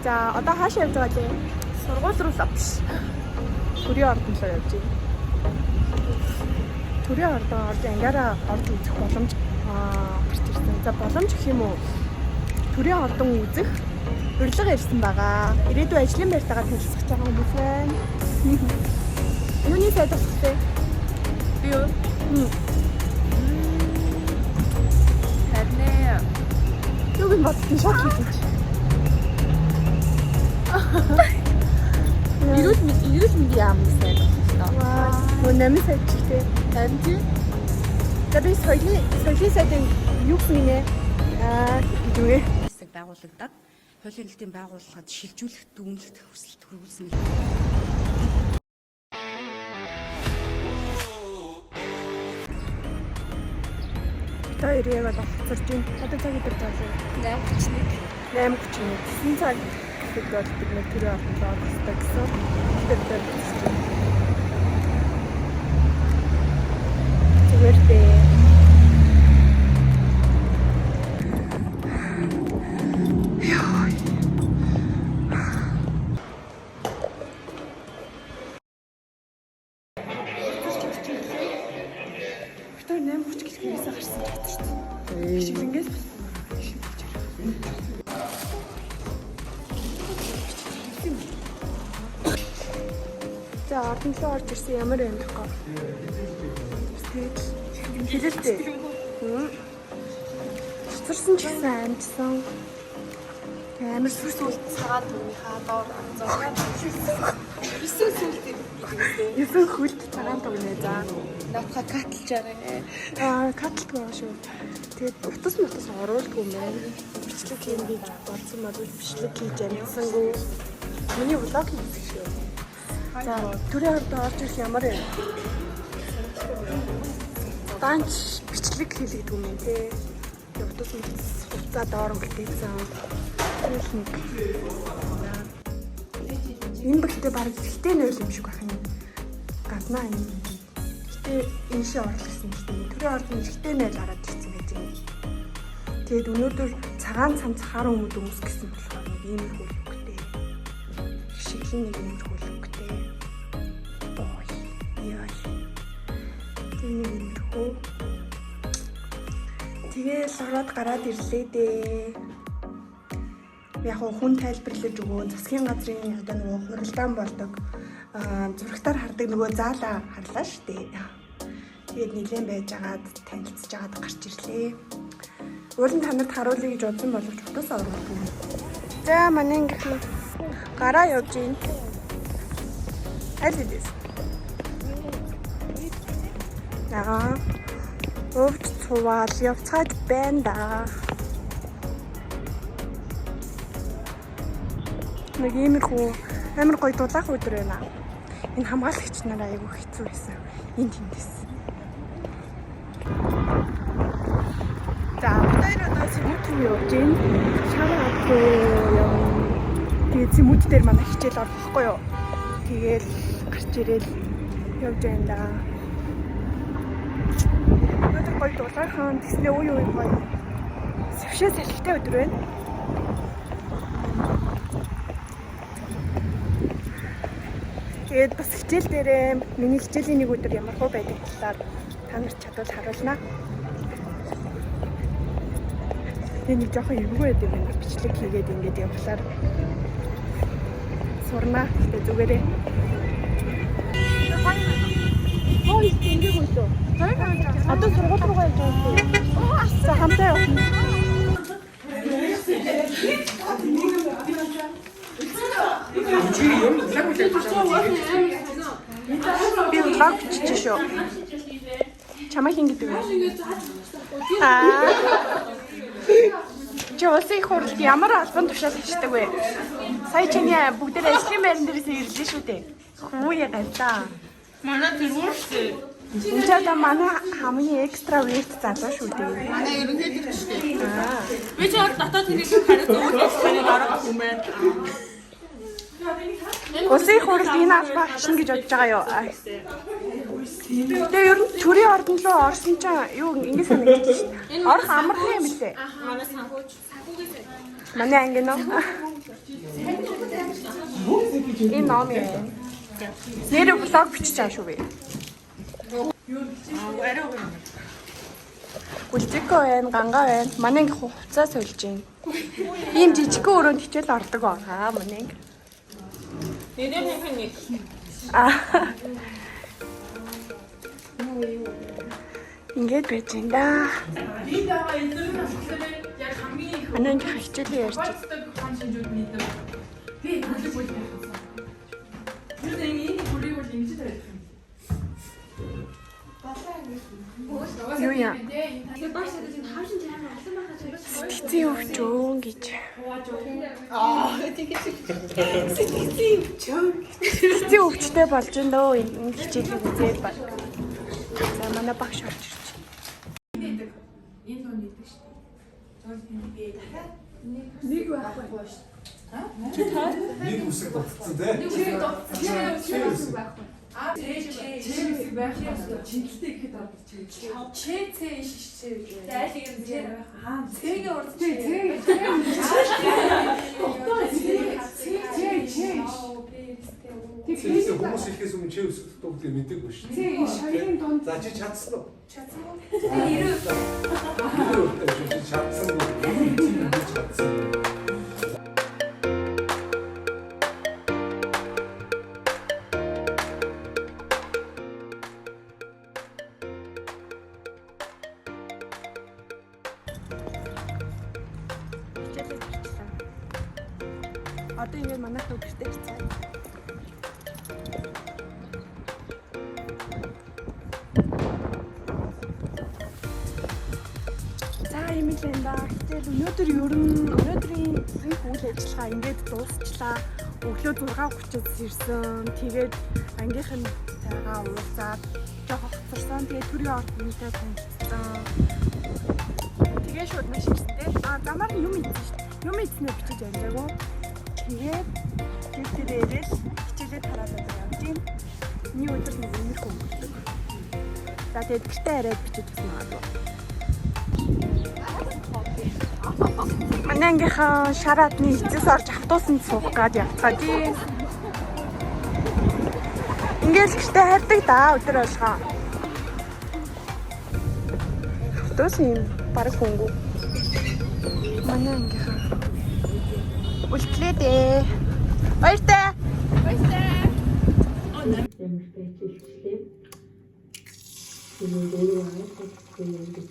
За, одоо хаашаа явж байгаа лээ? Сургууль руу л авч. Төрийн ордон руу явж байна. Төрийн ордон орж ангиараа орж үзэх боломж гарч ирсэн. За, боломж гэх юм уу? Төрийн ордон үзэх урилга ирсэн байгаа. Ирээдүйн ажлын байртайгаа танилцах байгаа хүмүүс байна. Юуны сайд болох вэ? Би юу? Хм. Харин ээ. Юуг нь бодсон шок хийсэн чи. Эрүүл мэндийн яамны сайд болох Вау. Нөө намын сайд ч ихтэй. Харин тий. За, би соёлын сайдын юу гэсэн гинэ? Гэж үгэ. Хэсэг байгуулагдаад хуулийн хэлтийн байгууллагад шилжүүлэх дүгнэлт хүсэлт төрүүлсэн. Бид хоёр яг бол хоцорж байна. Одоо цаг өдөр жаалаа. 8:31. 8:31. Тэсэн цаг гэхэд бол бид нэр төрийн ордонд орох хэрэгтэй гэсэн. Тэгэхээр бид хоёр хоцорж байна. Зүгээр дээ. Бид хоёр 8:30 гэх хэрэгсээ гарсан ч хоцорсон. Хишгэлэнгээс бас хишгэлж ярих. За, ордон руу орж ирсэн, ямар юм бэ? Тэгээд хэлэлтэй. Цэцэрсэн ч гэсэн амжсан. Тэгээ амар сүр сүр Цагаан түмнийхаа доор 6 9 сүлд гэдэг үстэй. 9 хөлт цагаан тугнэ за. Наадха катлж байгаа. Катлт байгаа шүү. Тэгээд утас мутас оруулдгүй юм байна. Бичлэг хийн гэж бодсон бол бичлэг хийж амжсангүй. Миний влог хийх шүү. За, төрийн ордон орж ирэх ямар юм? Данч бичлэг хийлэгдэг юм те. Тэгээд утас мутас хувцаа доор үлдээсэн. Тэгэл нэг. Энэ бэлтээ бараг ихтэй нөөл юм шиг байх юм. Гаднаа юм. Гэтэ энэшээ орлох гэсэн юм. Төрийн ордон ихтэй нойл ороод ирсэн гэж юм. Тэгээд өнөөдөр цагаан цамц хар өмд өмс гэсэн болохоор нэг иймэрхүү лүктэй. Шиглэн нэг иймэрхүү лүктэй. Ой. Яа. Тэр нэг иймэрхүү. Тэгээл ороод гараад ирлээ дээ. Яг хуу хүн тайлбарлаж өгөө, засгийн газрын одоо нөгөө хуралдаан болдог зурагтаар хардаг нөгөө заалаа харлаа шүү дээ. Тэгээд нилээн байжгаад танилцж агаад гарч ирлээ. Уул нь та нарт харуулъя гэж бодсон боловч утас оруулахгүй. За, манай ингэх гараа явж гин. Аль хэдээс? Аа. Өвч цуваал явцгааж байна да. Нэг иймэрхүү амар гоё дулаах өдөр байна. Энэ хамгаалагч нар айгүй хэцүү байсан. Энэ тэндээс. За, бид хоёр одоо Сэмүт рүү явж байна. Шар руу явна. Тэгээд Сэмүт дээр манай хичээл орох байхгүй юу? Тэгээл гарч ирээл явж байна да. Өнөөдөр гоё дулаахан, тэгснээ үе үе гоё. Сэвшээ салхитай өдөр байна. Тэгээд бас хичээл дээрээ миний хичээлийн нэг өдөр ямар хөө байдаг талаар та нарт чадвал харуулнаа. Тэгээ нэг жоохон эвгүй байдаг юм байна. Бичлэг хийгээд ингээд явхлаар сурнаа. Гэтэ зүгээрээ. Хоо ингэ хөлөө. Одоо сургууль руугаа явж байгаа юм. За, хамтаа явах. Би влог бичиж шүү. Чамаа хин гэдэг вэ? Аа. Чи улсын их хурлд ямар албан тушаал хийждэг вэ? Сая чиний бүгд ажлын байран дээрээс ирлээ шүү дээ. Хүүе галаа. Манай тэргүүр шүү дээ. Энд ч одоо манай хамгийн экстра верт залуу шүү дээ. Манай ерөнхийлөгч шүү дээ. Би ч бол дотоод хэрэг хариуцсан үйл ажиллагааны дарга хүмүүс. Улсын их хурлд энэ албаа хашна гэж бодож байгаа юу? Тэгээ ер нь төрийн ордон руу орсон чинь юу ингэ санагдчих шүү дээ. Орох амархан юм лээ. Манай санхүүч. Манай анги нөө. Энэ ном юм. Нэр vlog бичиж байгаа шүү би. Гүлзэко байна, гангаа байна. Манай анги хувцас сольж байна. Ийм жижигхэн өрөөнд хичээл ордог байгаа манай анги. Нэрээ нэг нэг. Аа. Ингээд байж юм да. Би байгаа эдгээр нь болохоор яг хамгийн их Манай анги хичээлээ ярьж байна. боддог хан шинжүүд нийтэв. Би бүлэг бүлэг хайсан. Тэр нэг энэ бүрийг бол ингэж тавих юм. Юу яа? Сэтгцийн өвчөн гэж. Сэтгцийн өвчөн. Сэтгцийн өвчтэй болж ин дөө энэ хичээлийг үзээд баг. За манай багш орж ирж байна. Энэ нуу нийтдэг шүү дээ. Нэг байхгүй. Нэг үсэг дутцсан тий. Чи үсэг байхгүй. Аа чи үсэг байхгүй. Чингэлтэй гэхэд ордог чи. Ч ц ш ш ч гэж. Зайл юм ч байх. Аа цэгийн урд ч ц. Цэвэрлээ хүмүүс ихэхээс өмнө чи үсэг дутуу гэдгийг мэдээгүй шүү. Цэ шоёрын дунд За чи чадсан уу? Чадсан уу? 90 өртөө шүү чи чадсангүй. Чи чадсан. Хичээлээ тарчлаа. Одоо ингээд манайх гэртээ ирцээ. За юм л энэ да. Хичээл өнөөдөр ер нь өнөөдрийн ихэнх үйл ажиллагаа ингээд дуусчлаа. Өглөө 6:30-аас ирсэн. Тэгээд ангийнхантайгаа уулзаад жоохон хоцорсон. Тэгээд төрийн ордонтой танилцсан. Тэгээ шууд маш ирсэн те. А замаар нь юм идсэн шүү дээ. Юм идснээ бичиж амжаагүй. Тэгээд гэр дээрээ ирээл хичээлээ тараад одоо явж гин. Миний өдөр нэг иймэрхүү өнгөрдөг. За тэгээд гэртээ яриад бичиж бас магадгүй. Манай ангийнхаа шараадны эцэс орж автобусанд суух гад явцгаа тий. Ингээл гэртээ хардаг да өдөр болгоо. Автобус юм бараг хөнгүү. Манай ангийнхаа үлдлээ дээ. Баяртай. Ямартай хичээлчлээ. Тэгээд өөрөө ойлгохгүй юм гэж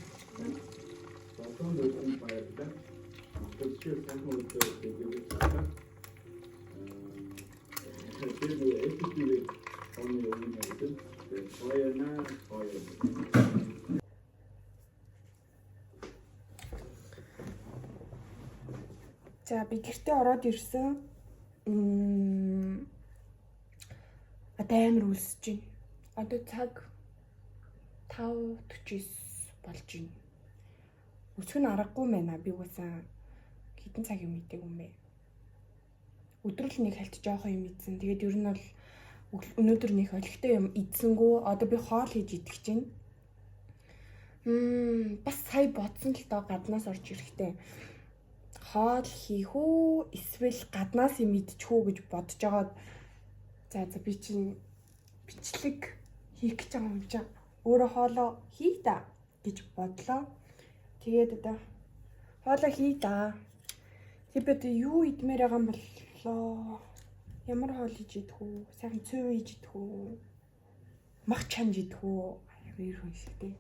Долоон дөрвөн баярлалаа. Монголчууд сайхан өдөр дэвшүүлж байгаа. Тэр нэг эпизод оны өмнө байсан. Тэгээд хоёрна хоёр. За би гэртээ ороод ирсэн. Одоо амар өлсөж байна. Одоо цаг 5:49 болж байна. Өсөх нь аргагүй мэнэ би угаасаа хэдэн цаг юм идэг юм бэ? Өдөр л нэг хальт жоохон юм идсэн. Тэгээд ер нь бол өнөөдөр нэг олигтой юм идсэнгүү. Одоо би хоол хийж идэх чинь. Бас сая бодсон л доо гаднаас орж ирэхтэй хоол хийх үү эсвэл гаднаас юм идчих үү гэж бодож байгаад за за би чинь бичлэг хийх гэж байгаа юм чинь өөрөө хоолоо хий та гэж бодлоо. Тэгээд одоо хоолоо хий та. Тэг би одоо юу идмээр байгаа юм боллоо? Ямар хоол хийж идэх үү? Сайхан цөв хийж идэх үү? Мах чанж идэх үү? Амар хүн шиг тий.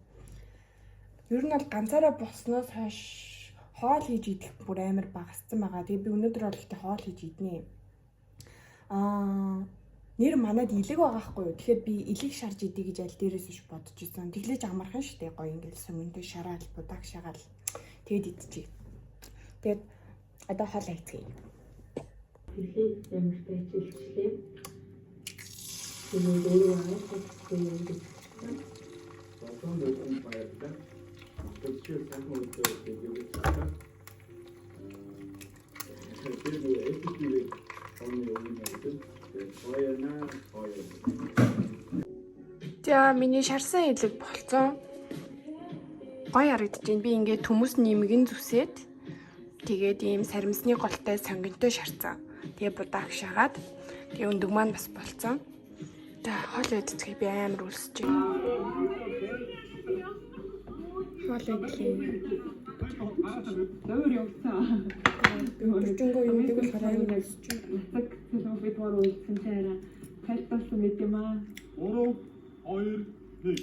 Ер нь бол ганцаараа болсноос хойш хоол хийж идэх бүр амар багассан байгаа. Тэгээ би өнөөдөр бол ихтэй хоол хийж иднэ. Аа нэр манад илэг байгаа хгүй юу. Тэгэхээр би илэг шарж идэ гэж аль дээрээс биш бодож исэн. Тэглэж амархан штэ гоё ингээл сонгонтой шараал будаг шагаал тэгээд идчихье. Тэгээд одоо хоол хийцгээе. хэлээ ямартай хичээлчлээ. Тэгээд өөрөө ойлгохгүй юм гэж Долоон дөрвөн баярлалаа. Монголчууд сайхан өдөр дэвшүүлж байгаа. Тэр нэг эпизод оны өмнө байсан. Тэгээд хоёрна хоёр. За миний шарсан илэг болцсон. Гоё харагдаж байна. Би ингээд төмөс нэмгэн зүсээд тэгээд ийм саримсны голтой сонгонтой шарцсан. Тэгээ будааг шагаад Тэгээ өндөг маань бас болцсон. За хоол идцгээе, би амар өлсөж байна. Хоол идлээ. Өөр явцсан. Өдөржингөө юм дэг болохоор амар өлсөж байна. Нацаг төлөв бид гур үлдсэн чаараа. Тайлбарласан мэт юм аа. 3 2 1.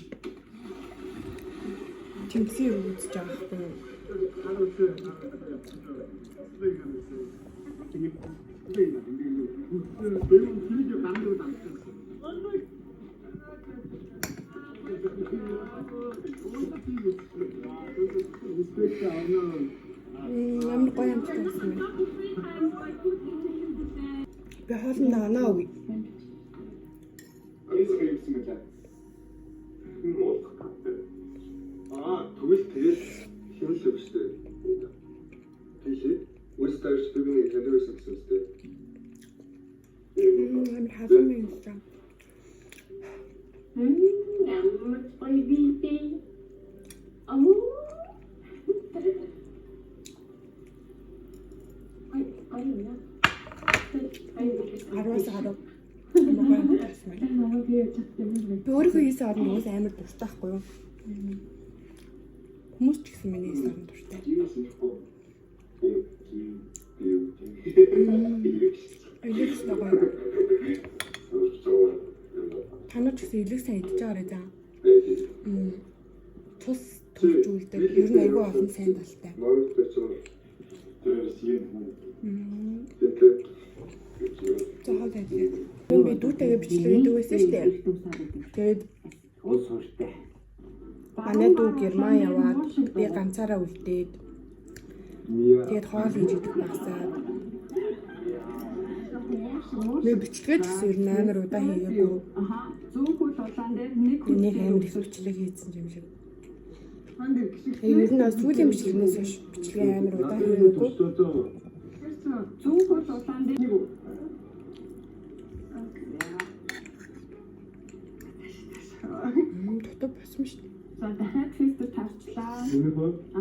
Тэмцэн юу үзэж байгаа байхгүй юу? Амар гоё амттай байсан юм. Би хоолндоо оноо өгье. Аа, тэгвэл тэгэл хин л өгчтэй. Тийш. Үс таарч би нэг хэлсэн гэсэн үстэй. Амар халуун юм шиг. Ямар гоё битэй. Ау. Ай, ай яа. Ай, 10-аас 10. Амар гоё амттай байсан байна. намайг би яж чадсан юм бэ? Би өөрийнхөө хийсэн орон уус амар дуртай байхгүй юу? Хүмүүс ч гэсэн миний хийсэн орон дуртай. Элэг ч гоё. Та нар ч гэсэн элэг сайн идэж байгаарай заа. Тус төвжүүлдэг. Ер нь айгүй олон сайн талтай. За хоол идлээ. Би дүүтэйгээ бичлэг хийдэг байсан шүү дээ. Тэгээд манай дүү Герман яваад би ганцаараа үлдээд тэгээд хоол хийж идэх багсаад би бичлэгээ ч гэсэн ер нь амар удаан хийгээгүй. Аха. Зүүн хөл улаан дээр нэг Би нэг амар их бичлэг хийсэн юм шиг. Тэгээд ер нь бас сүүлийн бичлэгнээс хойш бичлэгээ амар удаан хийгээгүй. Зүүн хөл улаан дээр нэг. Дутуу болсон шүү дээ. За дахиад фистер тарчлаа.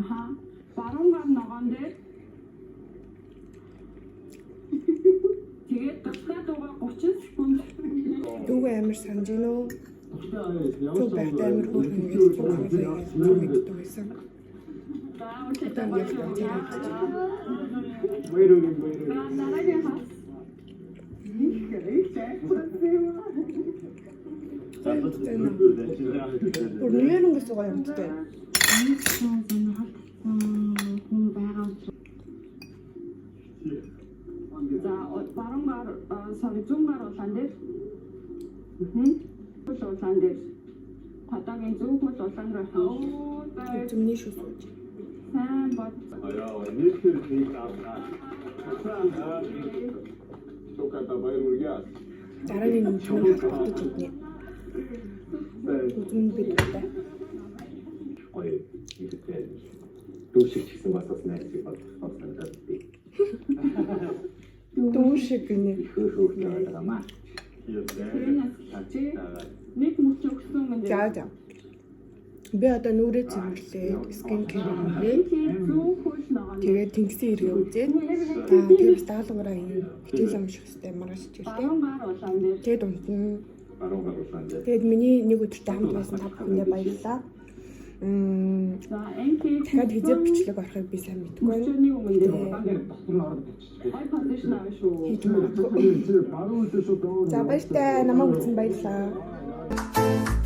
Аха. Баруун гар ногоон дээр. Тэгээд тусгай дууга 30 секунд. Дүүгээ амар санаж гинөө. Зүг байхдаа амар хөөрхөн ингэж зүг хоолой зүг иддэг байсан. За Одоо ингээд ганцаараа идэж байна. Дараагийн хас. Их их Бүр нэрнгээс гоё амттай. Хүн байгаа. За баруун гар sorry зүүн гар улаан дээр. Хөл улаан дээр. Гадаагийн зүүн хөл улаан руу хаа. Зүмний шүү сууж. Сайн бод. Дараагийн нүдний холбогдож иднэ. Үзмэн би дуртай. Гоё ихэвчлэн дүү шиг ч гэсэн бас бас найз шиг болох санагдаад би. Дүү шиг гинэ. Их хөөр хөөртэй байгаа маа. Чи нэг мөч өгсөн гэнэ. За за. Би одоо нүрээ цэвэрлээд skin care хийгээд Зүүн хөл ногоон. тэгээд тэнгисийн эргээ үзээд аа тэгээд бас даалгавраа юм хичээл унших хэрэгтэй маргааш хичээлтэй. Баруун гар улаан дээр. Тэгээд унтна. Баруун гар улаан дээр. Тэгээд миний нэг өдөртөө хамт байсан та бүхэндээ баярлалаа. За NK Дахиад хизээ бичлэг орохыг би сайн мэдэхгүй байна. Мөчний өмнө дээр. Улаан дээр дотор нь ороод тавьчих. Гой position авна шүү. Хийж магадгүй. За баяртай. Намайг үзсэн баярлалаа.